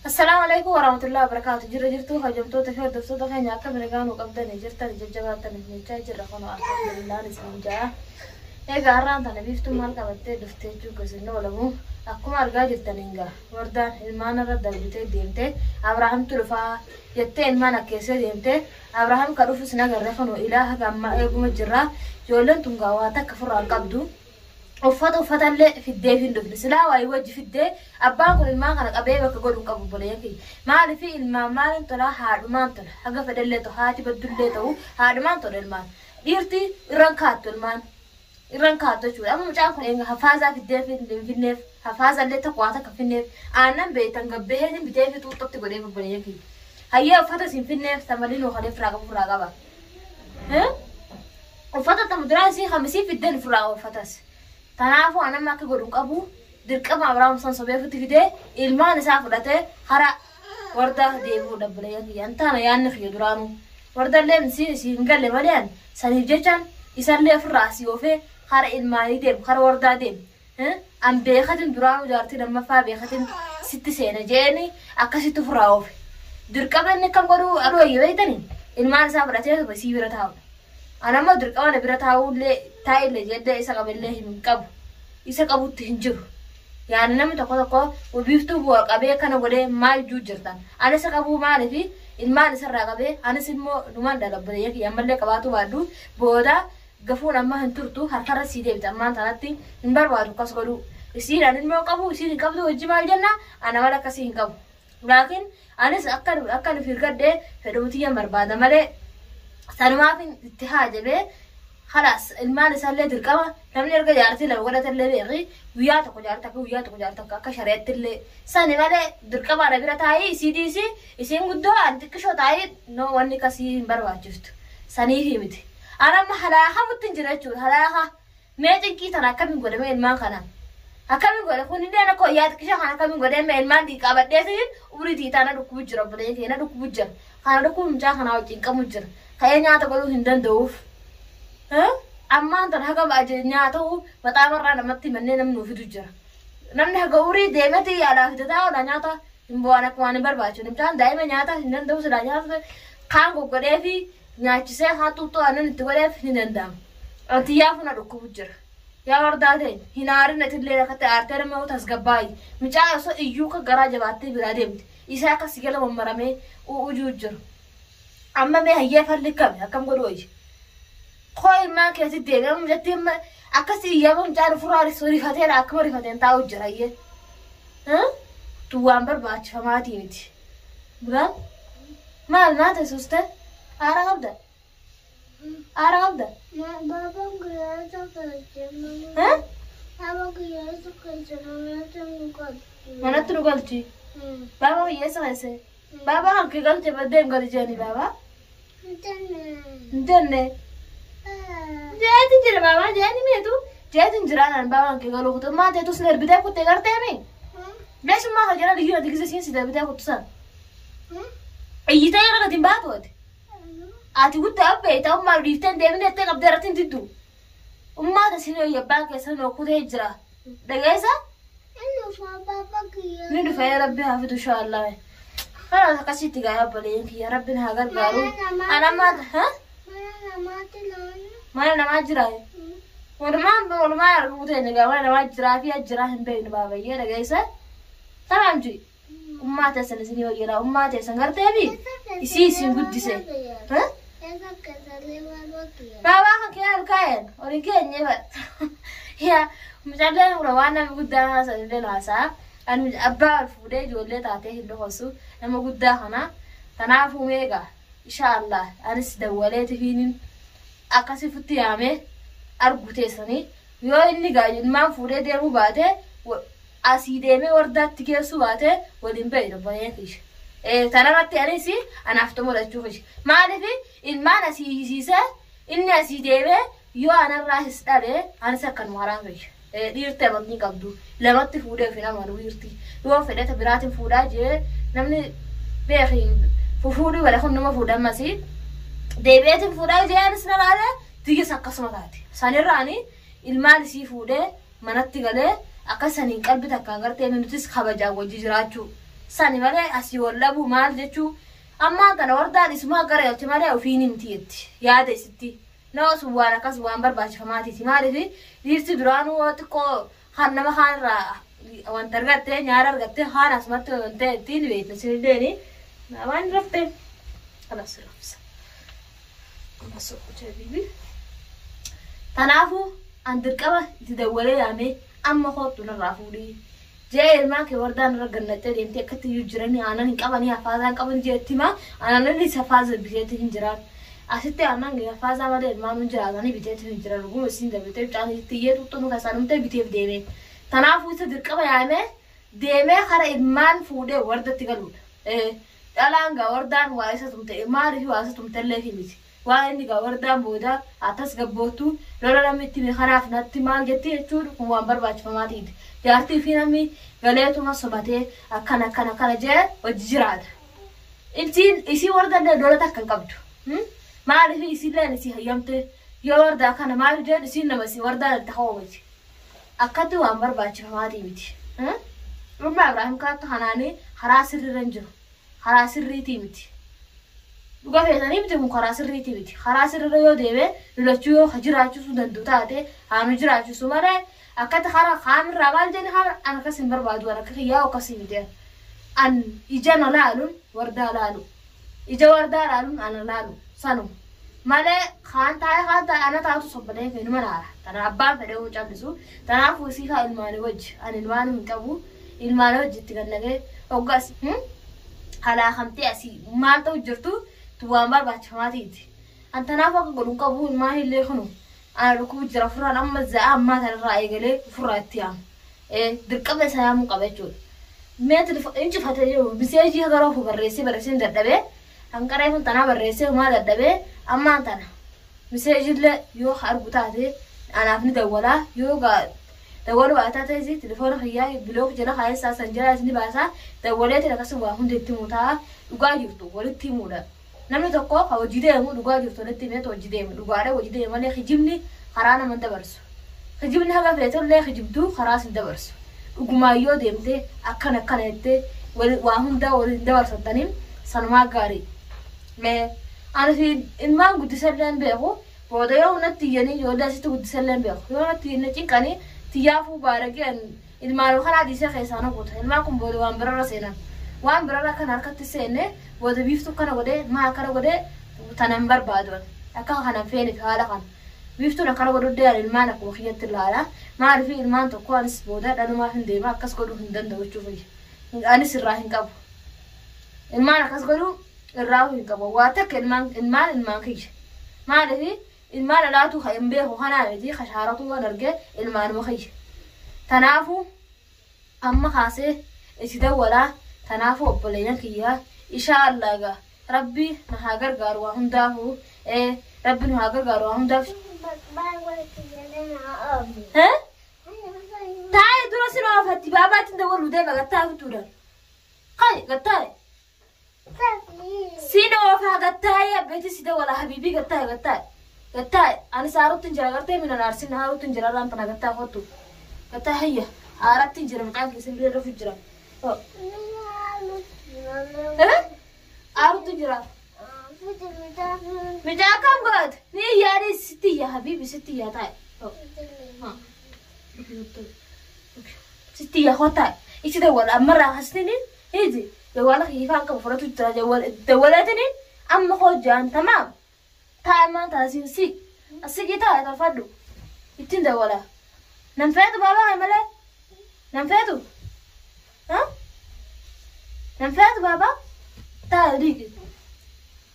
Assalaamu alaikum warahmatullahi wabarakatuh. Jirra jirtuu kabajamtoota fi hordoftoota keenya akka nagaa nu qabdanii jirtan jajjabaattan jechaa jirra kun alhamdulillah isin jaa. Egaa har'aan tana Biiftuun maal qabattee dhuftee jechuu gosa oolamu akkuma argaa jirtan hingaa wardaan ilmaan irra darbitee deemte Abrahaamtu dhufaa jettee ilmaan akkeessee deemte Abrahaam ka dhufus nagarre kun ilaa haga ammaa eeguma jirra. Ijoolleen tun gaa waa takka furraan qabdu. Uffata uffatallee fiddee hin dhufne silaa waayii wajji fiddee abbaan kun ilmaan kana qabee bakka godhu hin qabu obboleeyyan kiyya. Maaliif ilmaan maaliin tola haadhumaan tola haga fedhallee ta'u haati baddullee ta'u haadhumaan tola ilmaan. Dhiirti irran kaattu ilmaan irran kaattu jechuudha. Amma mucaan kun eega hafaazaa fiddee hin finneef hafaazallee tokko waa takka finneef aannan beektan gabbahee bitee fi xuuxxotti godhee obboleeyyan kiyya. Hayyee uffata siin finneef tamalii nuu kalee firaa qabu firaa qaba. Uffata tamuduraa isii kamisii fiddeen firaa uffatas. Kanaafuu an amma akka godhu hin qabu dirqama Abrahaam san sobee ofitti fidee ilmaan isaa fudhatee hara warda deebi'uu obboleeyyan kiyya. An taana yaanni kiyya duraanuu. Wardallee isiin isii hin galle malee an saniif jechaan isallee ofirraa asii oofee hara ilmaanii deemu hara wardaa deemu. An beekatin duraanuu jaartii lammaffaa beekatin sitti seena jeeni akkasitti ofirraa oofe. Dirqama inni akkam godhuu aduu wayya beektanii ilmaan isaa fudhatee isii bira taa'udha. An ammoo dirqama na bira taa'ullee taa'illee jedhee isa qabillee hin qabu. Isa qabutti hin jiru. Yaani namni tokko tokko Biiftuu bu'a qabee kana godhee maal juu jirtan. Ani isa qabuu maaliifi ilmaan isarraa qabee anis immoo numaan dhala obboleeyyan kiyya ammallee qabaatu baadhu booda gafuun amma hin turtu harkarra sii deebite ammaan tanatti hin barbaadu akkas godhuu. Isiin ani immoo qabu isiin hin qabdu wajji maal jenna ana mala akkasii hin qabu. Laakiin anis akka akka nuuf hirgadhee fedhumtiyyan barbaada malee sanumaaf itti haajamee khalaas ilmaan isaallee dirqama namni erga jaartii lama godhatellee beeki guyyaa tokko jaartii akka guyyaa tokko jaartii akka akka shari'attillee sani malee dirqama ana bira taa'ii isii dhiisii isiin guddoo an xiqqishoo taa'ii no wanni akkasii hin barbaachiftu saniifi miti. An amma halaahamutti hin jira jechuudha halaaha. Mee cinqii tana akkamiin godhe mee ilmaan kana akkamiin godhe kunillee akka wayyaa xiqqisha kana akkamiin godhe mee ilmaan qabadheetiin umrii tiitaa na dhukkubu jira obboleeyyan kiyya na dhukkubu jira kana dhukkubu mucaa kanaa wajjin qabu jira ka'ee nyaata godhuu hin danda'uuf. Ammaan tana haga nyaata maxaamarraa namatti mannee namni nuuf fidu jira. Namni haga urii deemeti yaalaa fidataa oola nyaata hin bo'an akka waan hin barbaachisu. Mucaan daa'ima nyaata hin danda'u silaa nyaata kaan goggodhee fi nyaachisee kaan xuuxxoo aannan itti godheef ni danda'ama. Antiyyaafuu na dhukkubu jira. Yaa wardaa ta'e hin aarin atillee akkatti aartee nama tasgabbaayi. Mucaa osoo iyyuu akka garaa jabaattee biraa deemte. Isaa akka si gala mammaramee u'ujuu jira. Amma mee hayyee falli kami akkam godhu wayya. Koo ilmaan keessi deeme amma mucattii amma akkas iyyama mucaan ofirraa rifateedha akkuma rifateen taa'u jira hayyee. Tun waan barbaachifamaatii miti. Biraan maal maal teessuste aara qabda? Aara qabda? Baabaan guyyaa tokko Eh? Baaba guyyaa tokko manatti nu galchi. Manatti nu galchi. Baaba hiyyeessa keesse. Baaba kan kee galche baddee hin galchi jedhani baaba. Hin jenne. Jeetin jira baaba jeeni meetu. Jeetin jira naan baaba kan kee galuu kutu. Maa teetu sin darbitee kuttee gartee mi? Leeshummaa kan jala liyyuu ati gisa siin si darbitee kuttu san. Iyyitee yeroo gadi hin baatu ati. Ati guddaa abbeeta ummaa dhiiftee hin deemine jettee qabdee irratti hin diddu. Ummaata isin abbaan keessan kutee jira. Dhageessa? Ni dhufa yaa Rabbi haa fidu inshaallah. Kanaas akkasitti gaa obboleeyyan kiyya Rabbiin haa gargaaru. Ana amma ha? Mana namaa jira. Walumaan walumaan arguu teenya gaa mana namaa jiraa fi jiraa hin beeknu baabayyee dhageessa? Tamaam ji. Ummaa teessan isinii wayyeedha. Ummaa teessan garteefi isii isin guddise. Baabaa kan kee ol kaa'een ol hin keenye bara. Yaa mucaalleen kudha waan nama guddaa haasaa illee haasaa. Ani abbaa ol fuudhee ijoollee taatee hin dhokosu nama guddaa kana. Kanaafuu meeqa insha Allah anis dawwalee tifiinin akkasi futti yaamee argu teessanii yoo inni gaa ilmaan fuudhee deemuu baate asii deemee wardaatti geessuu baate waliin beeynu obboleeyyan kiyya. Tanarratti anis anaaf xumurachuu kiyya. Maaliif ilmaan asii hiisiisee inni asii deemee yoo anarraa his dhabe anis akkanuma haraan kiyya. Dhiirti amantii qabdu lamatti fuudhee fi nama dhiirti yoo fedhata biraatiin fuudhaa jee namni beeki fufuudhuu bara kun nama fuudhan masii deebi'eetiin fuudhaa jee anis na laale tiyyas akkasuma taate. Sanirraani ilmaan isii fuudhee manatti galee akka saniin qalbi takkaan gartee nutis kabajaan wajji jiraachuu. Sani malee asii wal dhabuu maal jechuu ammaan tana wardaan isumaa gara galche malee ofiin himti jetti yaada isitti. Nama sun waan akkas waan barbaachifamaatiiti. Maaliif dhiirsi duraanuu xiqqoo kan nama kaan irraa wanta argatte nyaara argatte haan asumatti wanta ittiin beekna sinilleeni waan rafte. Kanas rafsa. Ammas bibi. Kanaafuu an dirqama itti dawwalee yaamee amma kootu narraa fuudhii. Jee ilmaan kee wardaan irra gannattee deemtee akkatti iyyuu jiranii aannan hin qabanii hafaazaa hin qaban jeetti himaa aannan isa hafaaza biteetti hin jiraan. Asitti aannan hafaazaa malee ilmaan hin jiraatanii biteetti hin jiran dhuguma isiin dabaltee mucaan itti iyyee xuxxunu keessaa dhumtee biteef deemee. Kanaafuu isa dirqama yaamee deemee kara ilmaan fuudhee wardatti galuudha. Dhalaan gaa wardaan waa isa tumte maaliif waa isa tumtellee fi miti. Waa inni gaa wardaan booda akkas gabboottu lola namni itti kanaaf natti maal jetti jechuun kun waan barbaachifamaatiiti. Jaartii fi namni galeetuma sobatee akkana akkana akkana jee hojii jiraata. Isiin isii wardallee lola takka hin qabdu. Maaliif isiilleen isii hayyamte yoo warda akkana maaliif jeen isiin nama isii wardaan itti hawwamti. Akkatti waan barbaachifamaatii miti. Dhumma Ibraahim kaattu kanaanii karaa sirriirra hin jiru. Karaa sirriitii miti. Dhuga feetanii miti kun karaa sirriitii miti. Karaa sirriirra yoo deeme lolachuu yoo jiraachisuu danda'u taate haanu jiraachisu malee akkatti karaa kaamirraa maal jenni kaamira an akkas hin barbaadu an akka kiyyaa akkasii miti. An ija na laaluun wardaa laalu. Ija wardaa laaluun ana laalu sanu. Malee kaan taa'ee kaan taa'ee ana taatu sobbalee feenuma laala. Tana abbaan fedhee hoo callisu. Kanaafuu isii kaa ilmaanii wajji ani ilmaan hin qabu. Ilmaanii wajji itti gannagee hoggas halaakamtee asii maal ta'u jirtu tu waan barbaachifamaatiiti. An tanaaf akka godhu qabu ilmaan illee kunu ana dhukkubu jira ofirraan amma za'a ammaa kanarraa eegalee ofirraa itti yaamu. Dirqama isa yaamuu qaba jechuudha. Mee injifatee jiru miseejii gara ofu barreessee barreessee dadhabee hanqaree kun tanaa barreessee homaa dadhabee ammaan tana miseejiillee yoo argu taate anaaf ni dawwalaa yoo dawwaluu baataa ta'es telefoona kiyyaa bilook jala kaayessaa san jala isin baasaa dawwaleetiin akkasuma waa hundi itti himutaa dhugaa jirtu walitti himuudha. Namni tokko ka hojii deemu dhugaa jirtu walitti himeetu hojii deemu dhugaadha hojii deemu malee kijibni karaa nama hin dabarsu. Kijibni haga feetollee kijibduu karaa sin dabarsu. Dhugumaan yoo deemte akkana akkana jettee waa hundaa waliin dabarsattaniin sanumaa gaarii. Ani fi ilmaan guddisallee hin beeku booda yoo natti iyyanii ijoollee asitti guddisallee hin beeku yoo natti iyyanii cinqanii tiyyaafuu baaragee ilmaan kanaa dhiisee keessaa na guuta ilmaan kun booda waan birarra seenan waan birarra kan harkatti seenne booda biiftuu kana godhee maa akkana godhee tanan barbaadu akka kanan feene haala kana. Biiftuun akkana godhuu ani ilmaan akkuma kiyyatti ilaala maaliif ilmaan tokko anis booda dhalumaaf hin deema akkas godhuu hin danda'u jechuuf anis irraa hin qabu. Ilmaan akkas godhuu irraa hin qabu waa takka ilmaan ilmaan ilmaan kiyya maaliif ilmaan alaatu hin beeku kanaa miti kashaaratu waan argee ilmaanuma kiyya. Tanaafuu amma kaasee itti dawwalaa tanaafuu obboleeyyan kiyyaa inshaa Allah gaa rabbi na haa gargaaru waa hundaafuu rabbi nu haa gargaaru waa hundaaf. Taa'ee dura si oofatti baabaatiin dawwaluu deema gattaa fituudhaan. Kai gattaa'e. Siin oofaa gattaa'ee abbeetti si dawwala habiibii gattaa'e gattaa'e. Gattaa'e ani saarutti hin jira gartee mina naarsin haarutti hin jira raan tana gattaa kottu. Gattaa'e hayya haaratti hin jira mucaan keessan bira dhufu jira. Haarutti hin jira. Mucaa kam godhate ni yaadee sitti iyya habiibi sitti iyya taa'e. Sitti iyya kottaa itti dawwala ammarraa kasnini hiiji dawwala kiifaan qabu fudhatu jira dawwalaatini amma hojjaan tamaam taa'e maan taasisu si asii taa'e tolfadhu ittiin dawwala. Nan feetu baabaa malee nan feetu nan feetu baabaa taa'e liigi.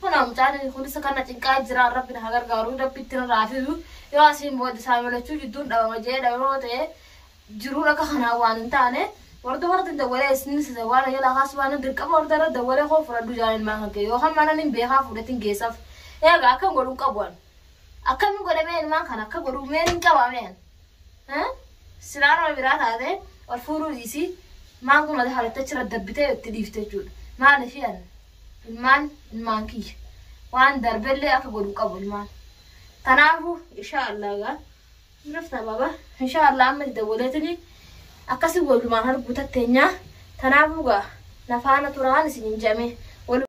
Kun mucaan kunis kana cinqaa jira rabbi na gargaaru rabbi ittiin raafisu yoo asiin booda isaa malachuu jidduun dhabama jee dhabama ta'e jiruun akka kanaa waan hin taane warda warda dawwalee isinis waan jala kaas waan dirqama warda irra dawwalee koo fudhadhu jaan ilmaan kan kee yookaan mana hin beekaa fudhatin geessaaf eegaa akkam godhuu qabu an akkamiin godhamee ilmaan kana akka godhuu meen hin qabameen silaa nama biraa taate ol fuudhuu dhiisii maan kun halatta achirra dabbitee itti dhiifte jechuudha maaliif an ilmaan ilmaan kiyya waan darbellee akka godhuu qabu ilmaan. Kanaafuu inshaa Allah gaa rafta baaba inshaa Allah amma dawwaleetini akkasii walumaan arguu tatteenyaa. Kanaafuu gaa Na faana turaan isiniin jedhame.